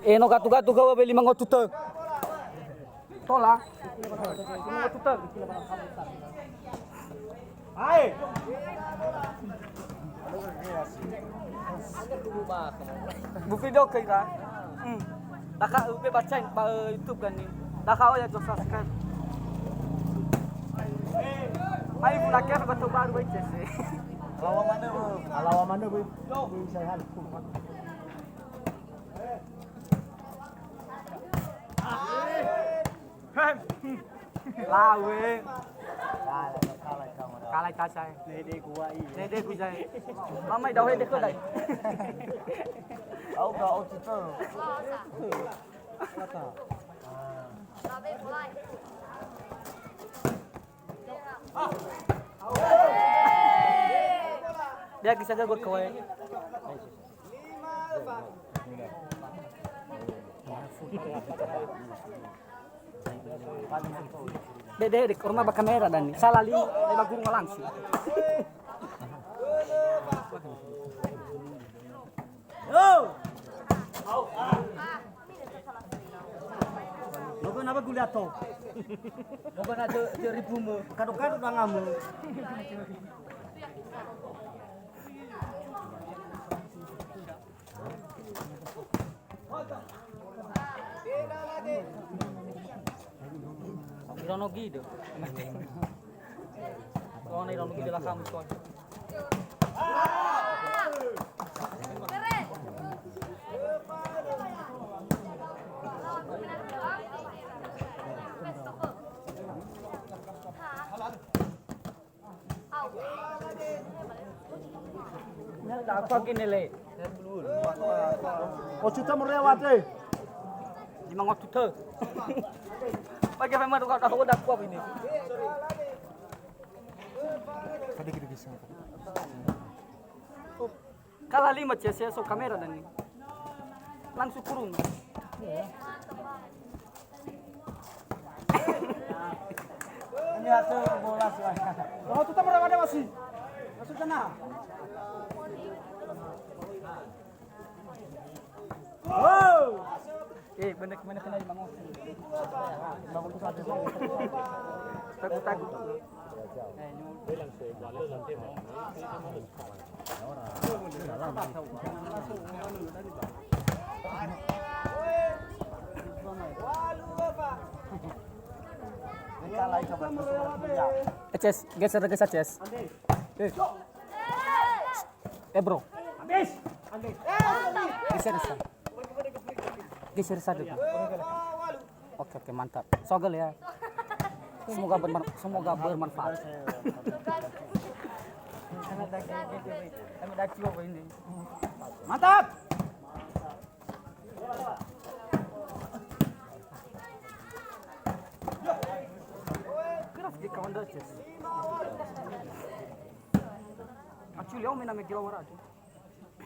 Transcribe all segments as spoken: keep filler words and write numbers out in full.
E, no gatu-gatu gawö, be lima ngotu tö. Tola. Lima ngotu tö. Hai. Bu video ke ka? Hmm. Daka, eh, be bacain ba, eh, YouTube kan ni. Daka, oh ya, jo subscribe. Hai, bu laki apa betul baru baca sih. Alawa mana, Bu? Alawa mana, Bu? Bu, saya hal. Lawe. Kalai, kalai kamu dah. Kalai tasai. Nede gua i. Nede gua jai. Mama dah hede ko dai. Au ga otu tö. Kata. Dia kisah jago kawai. Dede, dede, hormat ba kamera dan ni. Salah li, eh, ba guru langsung. Yo. Logo na ba guliato. Logo na je, je ribumu. Kado-kado dangamu. Iraono gido. Soalnya iraono gido lah kamu soalnya. Aku gini le. Ocu ta meriah wate. Lima ngotu tö. Bagi apa mana kau tahu dah kuat ini. Tadi kita bisa. Kala lima C S S so kamera dan ni. Langsung kurung. Ini hasil bola sih. Oh, tetap berapa ada masih? Masuk sana. Wow. Eh, bener gimana kena di Mango? Tagu-tagu. Ces, geser, geser, Ces. Eh. Eh, bro. Geser, geser. Geser saja, bro. Oke, oke, mantap. Sogel ya. Semoga berman-, semoga bermanfaat. Mantap. Keras di kawan Daces. Actually, oh, mina megi lawan aja.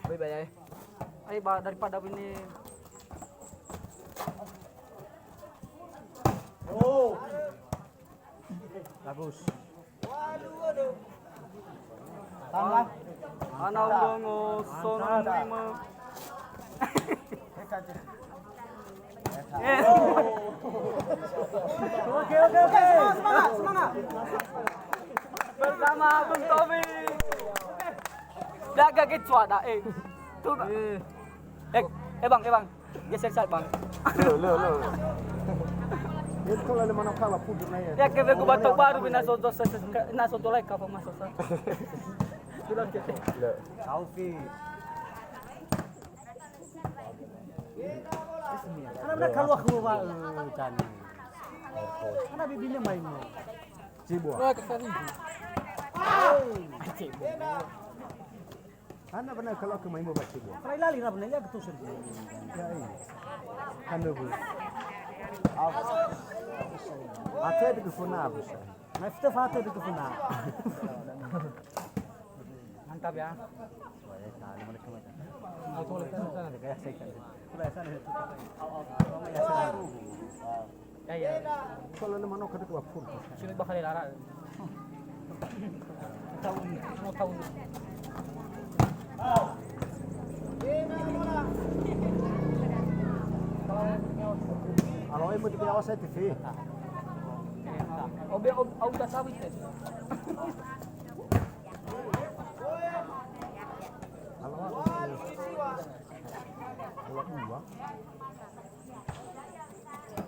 Bye bye, eh. Ayo, ba, daripada ini. Oh. Bagus. Tambah. Ana urongo sono lima. Oke, oke, oke. Semangat, semangat, semangat. Bersama Bung Tommy. Jaga kecoa dah, eh. Tuh, Bang. Eh, eh, Bang, eh, Bang. Geser saja, Bang. Lo, lo, lo. Itu kalau ada mana kalah pun naik. Ya, kebe ku batok baru, bina soto, soto, na soto lai ka apa masuk sa. Sudah, oke. Lo. Taufi. Karena udah keluar, keluar, eh, dan. Karena bibirnya main. Cibua. Wah, kesana. Cibua. Hana bana kalau aku main bola cibua. Kalau lali na bana ya betul sih. Ya, iya. Hana bu. Ate de funa abu sa. Na fita fate de funa. Mantap ya. Ya, ya. Kalau lima no kada dua puluh. Sini bakal lara. Tahun, mau tahun. Oh, ibu di pengawas saya T V. Obe, ob-, au tak tahu itu.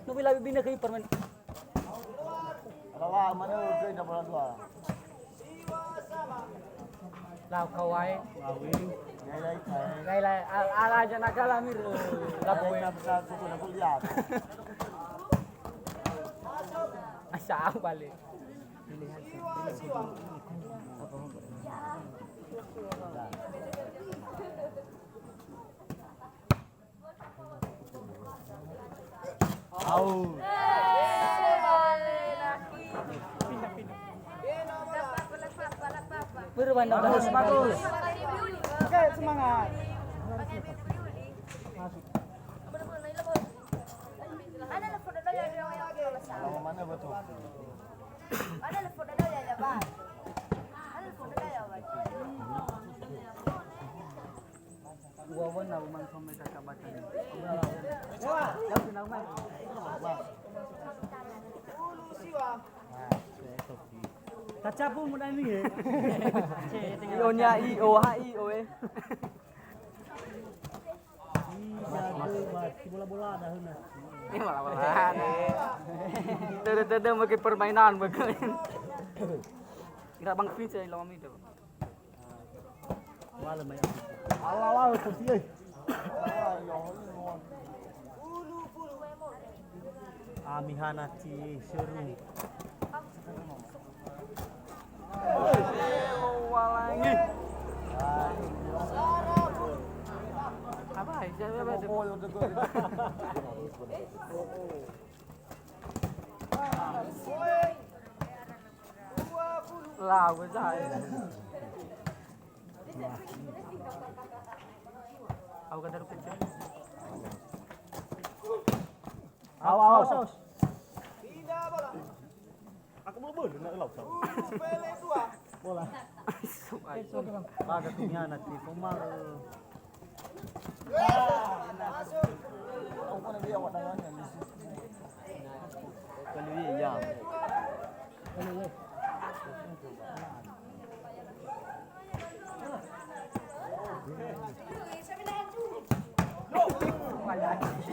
Nubi labi bina ke permen. Alawa, mana udah bola dua. Lau kawai. Lai, lai, lai. Lai, lai. Al-, ala aja nagala mir. Labu. Lai, bisa kuku, kuku lihat. Asa au balik. Au. Bagus, bagus. Oke, semangat. Mana betul? Ua wana uman some kakabatan. Jauh kenal man. Tacapu muda ini ya. Ionya i o ha i o e. Iya, bola-bola dah, nah. Ini bola-bola. Tede-tede mungkin permainan mungkin. Kira Bang Vince yang lama itu. Ala wa, Tuti, eh. Ami hana ti seru. Walangi. Apa? Siapa itu? Lau, gue tahu. Aku kata kecil. Awas, awas, awas. Aku belum boleh nak lau. Bola. Baga tuh niana ti pemalu.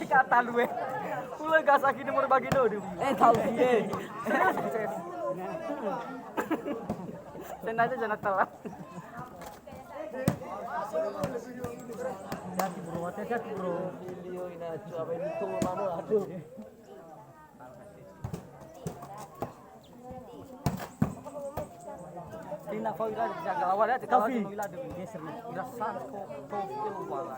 Kata lu, eh. Ulah gas aki nomor bagi do. Eh, tahu sih, eh. Sengaja jangan telat. Hati-hati, bro, hati-hati, bro. Video ini, aduh, apa ini tuh, mama, aduh. Tina kau ira jaga awal ya, kalau Taufik. Ira san ko to wala.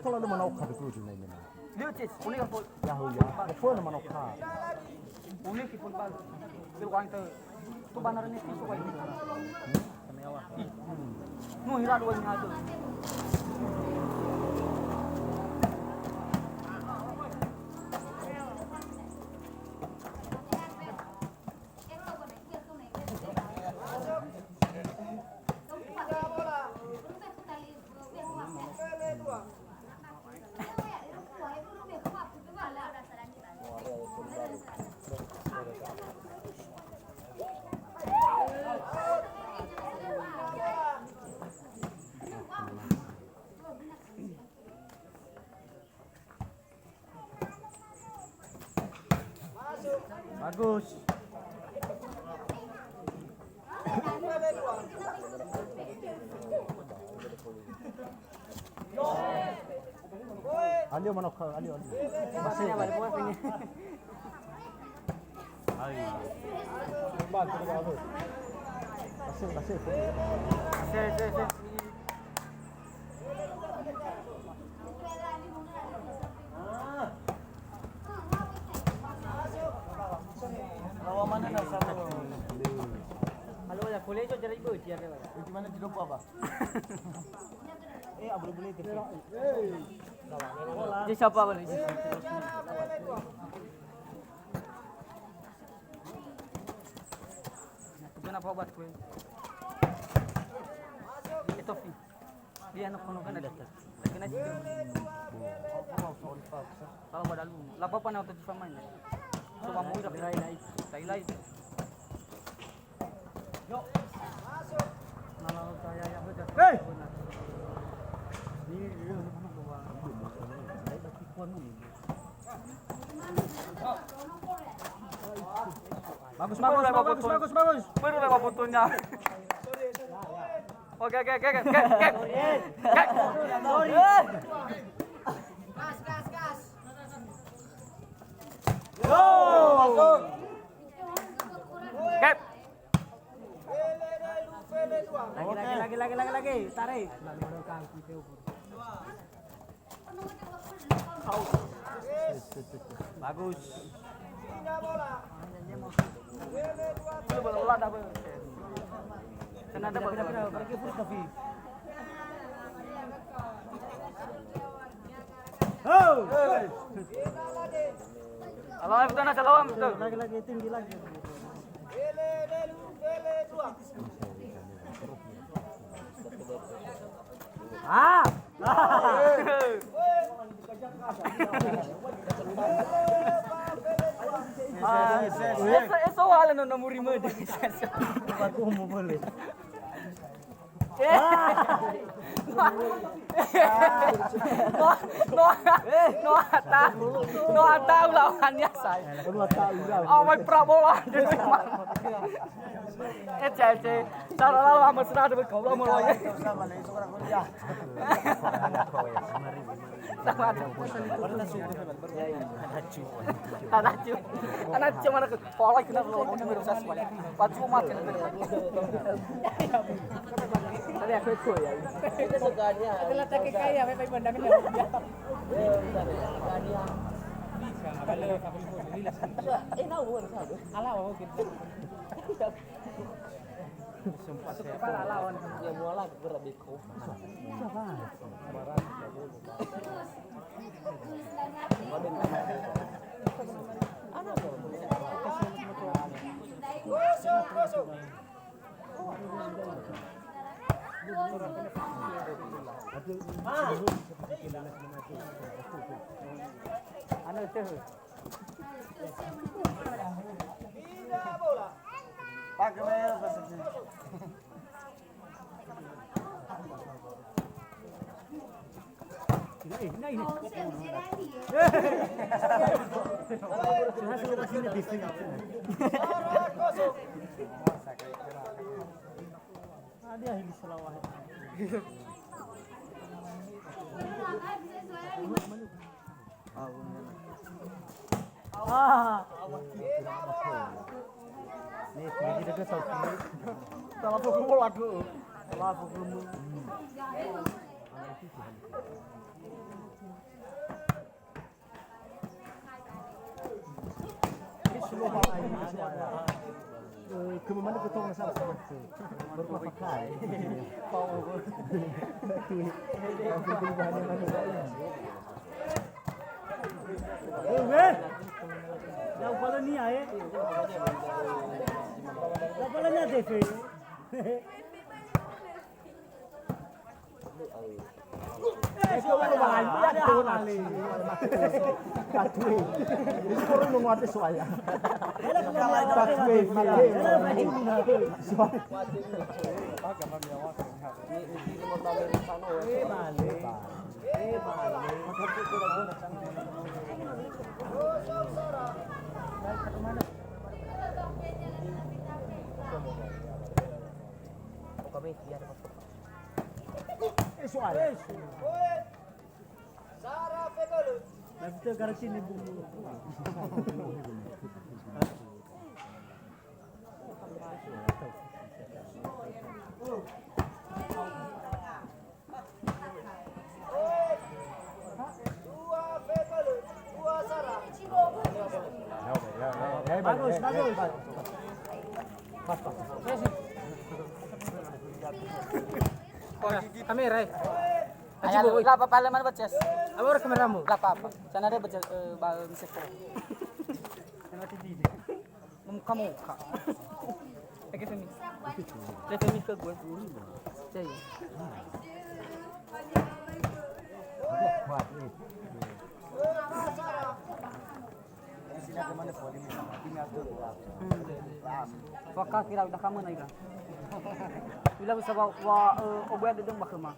Kalau lu mana oka dulu di mana? Liu cis, uni kan pol. Ya, ya. Pol mana oka? Uni ki pol bal. Pil wang te. Tu banar ni tu suka ini. Kami awak. Ih. Nu hira dua ni aja. Bagus. Alio manok, alio, alio. Masih. Hai. Masih, masih. Masih, masih, masih. Lawan mana nak sama? Kalau ada kolej tu jadi ikut dia ke mana? Di mana di Dopa, Pak? Eh, boleh-boleh tu. Dia siapa, Bang? Kenapa buat kue? Itu. Dia anak kono kan ada. Kena sih. Kalau pada lu, lapa apa na otot pemain? Coba mau dah. Lai, lai. Hei! Bagus, bagus, bagus, bagus, bagus. Baru lewat fotonya. Oke, oke, oke, oke, oke. Oke. Gas, gas, gas. Yo, masuk. Gap. Lagi, lagi, lagi, lagi, lagi, lagi. Tarik. Bagus. Bola, bola, bola, double. Kena double. Pergi full coffee. Oh. Alawam, betul, Nas, alawam, betul. Lagi, lagi, tinggi lagi. Ah. Ah, eso, eso wala no, no muri mede. Aku mau boleh. No, no, no, ata, no, ata ulawannya saya. Awai prabola. Ece, ece. Cara lawa mesra dengan kau, lawa ya. Anacu. Anacu mana ke? Pola kena lo, mau nunggu sas banyak. Pacu mati. Tadi aku ikut ya. Adalah tak kaya, memang benda-benda. Eh, nah, bukan satu. Alah, oh, gitu. Sempat saya. Kepala lawan. Ya, mualah gerak beko. Anu tuh. Pakai apa sih? Ah. Nih, pergi dekat sapi. Salah pukul aku. Salah pukul. Eh, kemana ke tong sama-sama tu? Baru pakai. Yang paling ni, eh. Yang paling ni, Devi. Kami biar masuk. Eh, soal. Sara febelu. Nanti garansi ni bu. Dua febelu, dua sara. Bagus, bagus. Kamera, eh. Ayo, lu, lah, apa-apa, mana baca? Apa orang kameramu? Lah, apa-apa. Sana ada baca, eh, ba-, bisa kok. Sana T V. Muka-muka. Oke, Femi. Oke, Femi ke gue. Cai. Faka kira udah kamu na ira. Bila bisa wa, wa, eh, oboyan dedeng bakema.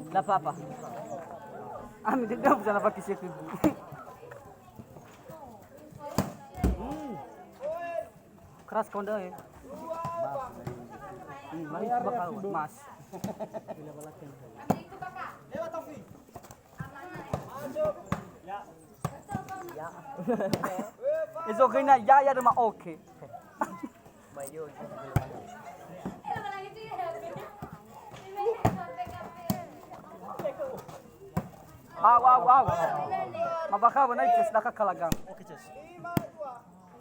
Tidak apa-apa. Ami dedeng bisa napa kisah ke. Hmm. Keras kau dah ya. Hmm, lagi bakal mas. Ezo kena ya ya dema oke. Au, au, au. Mabakha ba nai ces daka kalagang. Oke, ces.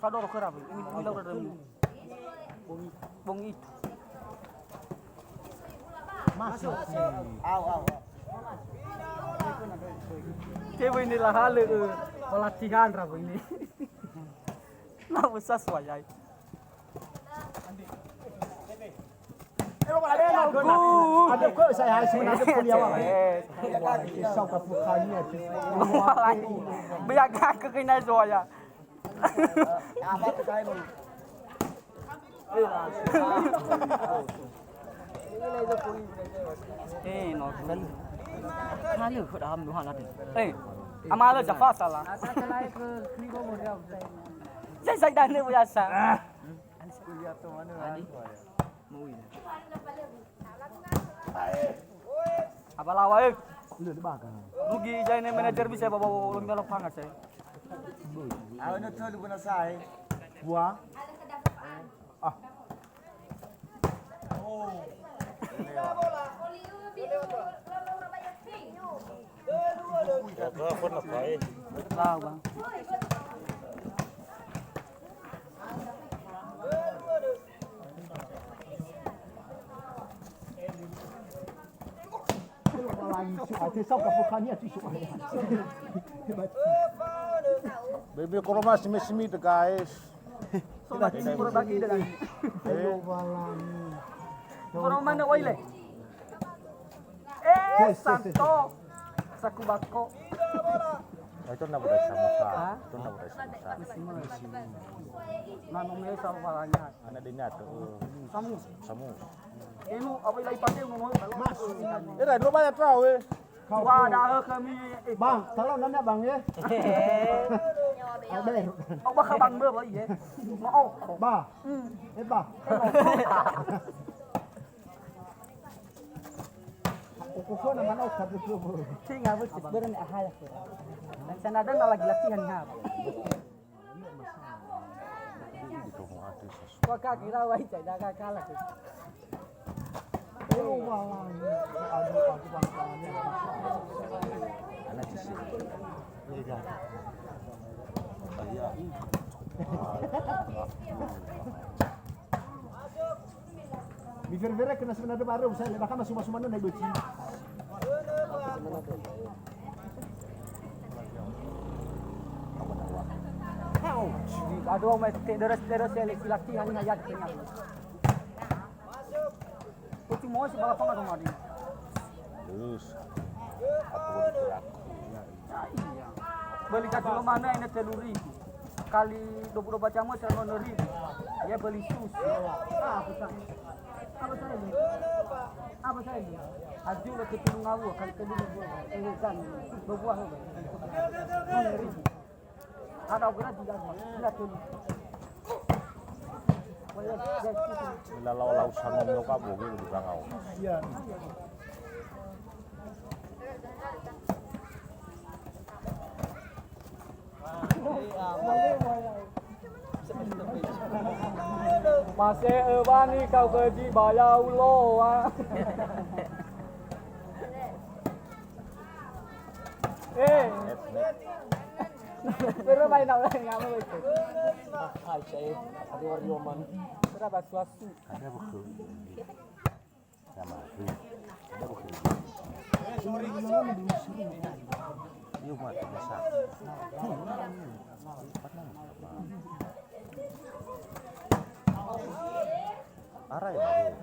Fadoro khöra, Bang. Ini, ini laura demi. Bongi, bongi itu. Masuk. Au, au, au. Te ini lahalö, eh, pelatihan ra ini. Na usah suayai. Ada kok saya harus menghadap kuliah, Bang. Isau kapukanya. Biar gak ke kena suaya. Eh, no. Halö, kok dalam dua hal ada. Eh, amala Jafar salah. Saya, saya dah ni biasa. Adi. Mui. Abalawa, eh. Rugi jai ne manajer bisa bawa lomba lapangan saya. Ayo, no, tuh, lu pernah saya. Wah. Ah. Tahu, Bang. Bebe koroma simi-simi te, guys. Somat ini berbagi dengan. Eh. Koroma ne oile. Eh, santo. Saku bako. Oh, itu ndak boleh samosa. Hah? Itu ndak boleh samosa. Manu me sama palanya. Anak dia nyatu. Samu. Samu. Enu apa ilai pate mau. Mas. Era dua banyak tahu, eh. Wah, dah kami. Bang, kalau nanya Bang, ya. Ada. Mau bakal Bang, Bang, ya. Mau. Bah. Hmm. Eh, bah. Pokoknya mana oka betul. Saya nggak betul. Beren ahaya. Dan sana ada lagi latihan, ha. Wah, kaki rawa itu, dah kalah. Anak sisi. Iya. Mifere-fere kena sebenarnya baru, saya ledakan masuk-masuk mana naik beci. Aduh, mai te-, deres-deres ya, laki-laki, hani hayat, tengah. Kutu mau sebelah apa nggak kemarin? Terus. Aku mau digerak. Iya. Beli kacang mana ini telu ribu. Kali dua puluh dua jam, seratus ribu. Ya, beli susu. Ah, apa saya? Apa saya ini? Apa saya ini? Aju le ketemu ngawu, kali telu ribu. Eh, kan, dua buah. Lima ribu. Ada berarti kan, lima ribu. Mila lau-lau sango mio ka bogi di bangau. Iya. Mase'ö wani kau khözi ba ya'ulo, ah. Eh. Börö main au lain ngamu itu. Hai, saya. Ada warioman. Sudah basuasu. Ada buku. Sama. Ada buku. Yuk, Mat, masak. Arai, baru.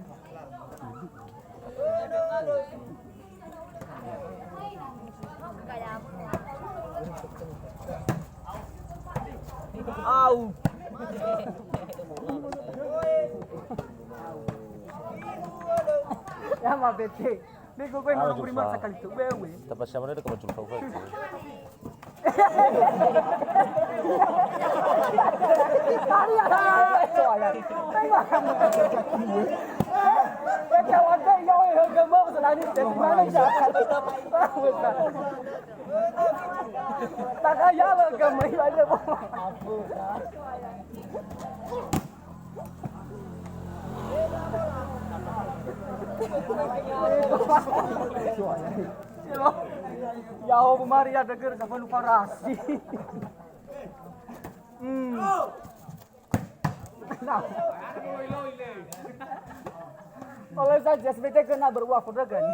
Au. Ya, ma bete. Nego gue mau beri masa kali tu. Gue, gue. Tapi siapa ada kawan curhat kau? Ya'o, bu Maria dögör safönu farasi. Hmm. Nah. Oleh saja, sebetulnya kena berwafat kan.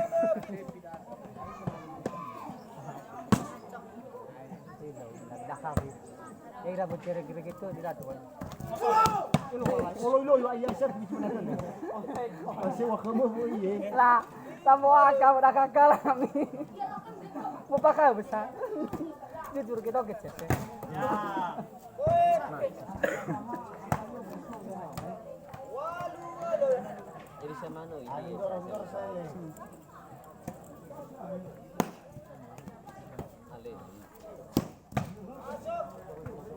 Ira bercerai-cerai gitu, tidak tuh. Olo ilo yo ayam ser gitu. Masih wakama bu iye. Lah, sama akal udah gagal kami. Mau pakai besar. Jujur kita oke cek. Ya. Jadi sama no ini. Ale.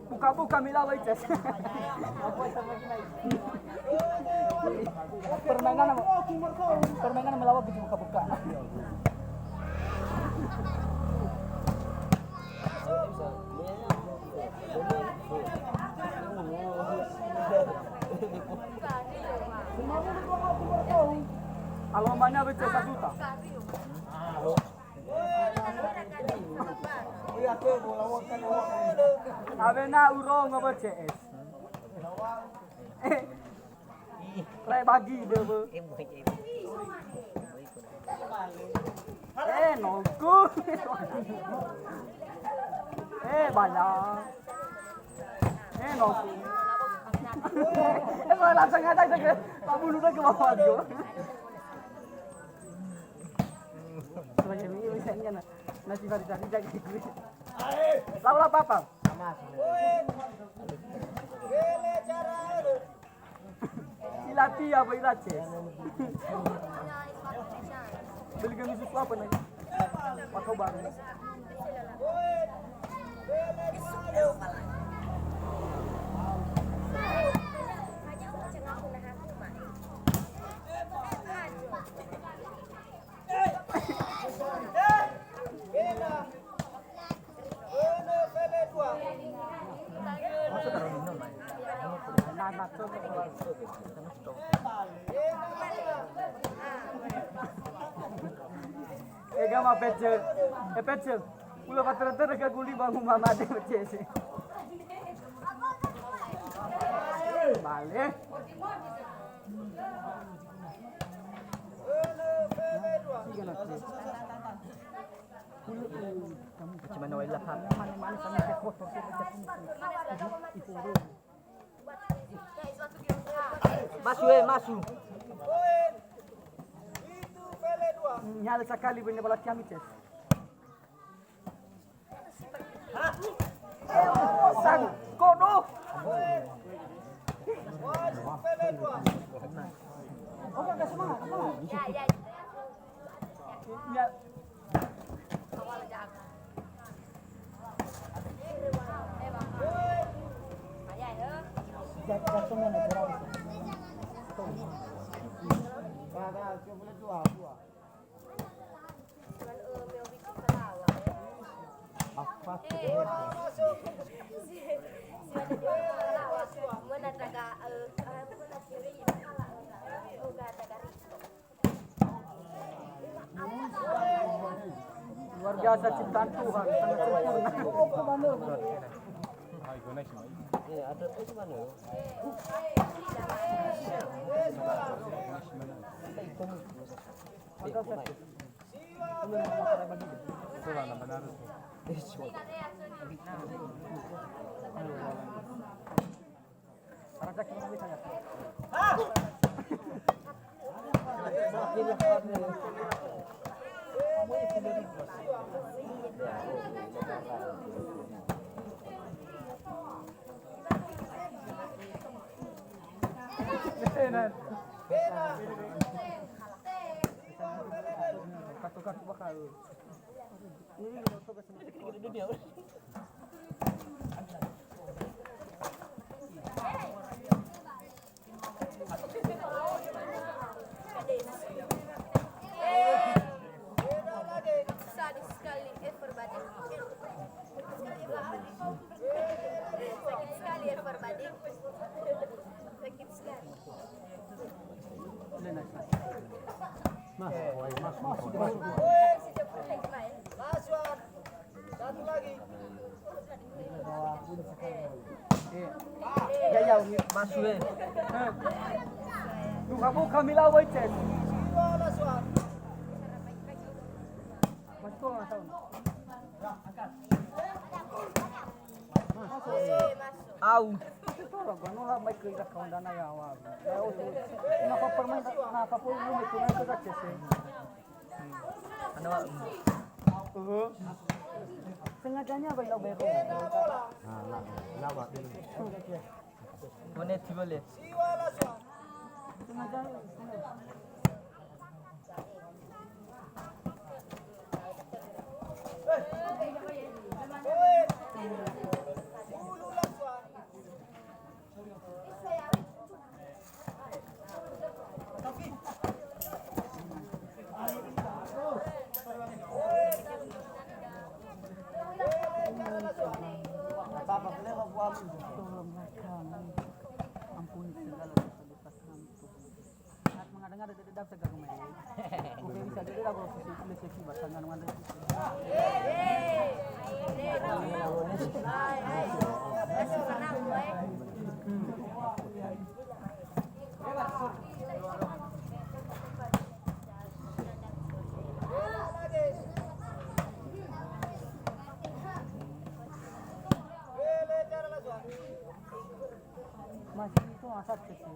Buka-buka milawa ites. Permainan, permainan melawan gitu buka-buka. Kalau mana baca satu tak? Awena urongo ba C S. Eh, lai bagi dia, Bu. Eh, nongku. Eh, banyak. Eh, nongku. Eh, malah langsung ada saja. Tak bunuh dah ke bawah tu. Sebagai ini misalnya, nah, nasi baru tadi jadi gue. Lawan apa, apa? Silatia apa irace? Beli gami susu apa nih? Atau baru? Ega ma pecel. Eh, pecel. Ulo fatere-tere ka guli bangun mama de pecel sih. Balik. Cuma nawai lapan. Masuk, eh, masuk. Nyala sekali punya bola tiang, Ces. Sang kodo. Ya. Luar biasa ciptaan Tuhan, sangat sempurna. Sakit sekali, everybody. Sakit sekali, everybody. Sakit sekali. Mas, mas, mas, mas. Woi, sejak pertama. Last one. Satu lagi. Ya, ya, masuk, eh. Duha buka milau, woi, cek. Siwa, last one. Masuk, masuk. Au. Tora gua nola mai ke ira kawan dana ya, wa. Ya, oke. Kenapa permain, kenapa pun lu mai ke, mai ke, cek, eh? Anu, Pak. Sengajanya apa, ilau beko? Nah, nah, nah, Pak. Mana tiba le? Sengaja. Ampuni segala dosa-dosa kami, Tuhan. Saat mengada-ngada dede daftar gak rumah ini. Oke, bisa dede lagu sesi, sesi, sesi, batang, ngada-ngada. Masih itu asap kecil.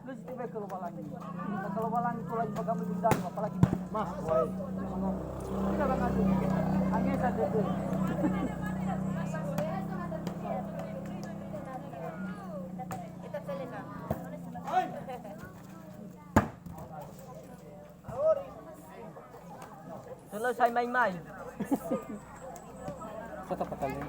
Lu siti bae ke Lowalangi. Na ke Lowalangi tola ibagami undang, apalagi Mas, woi. Tidak bakal. Angin saja tu. Selesai main-main. Kota Pataleng.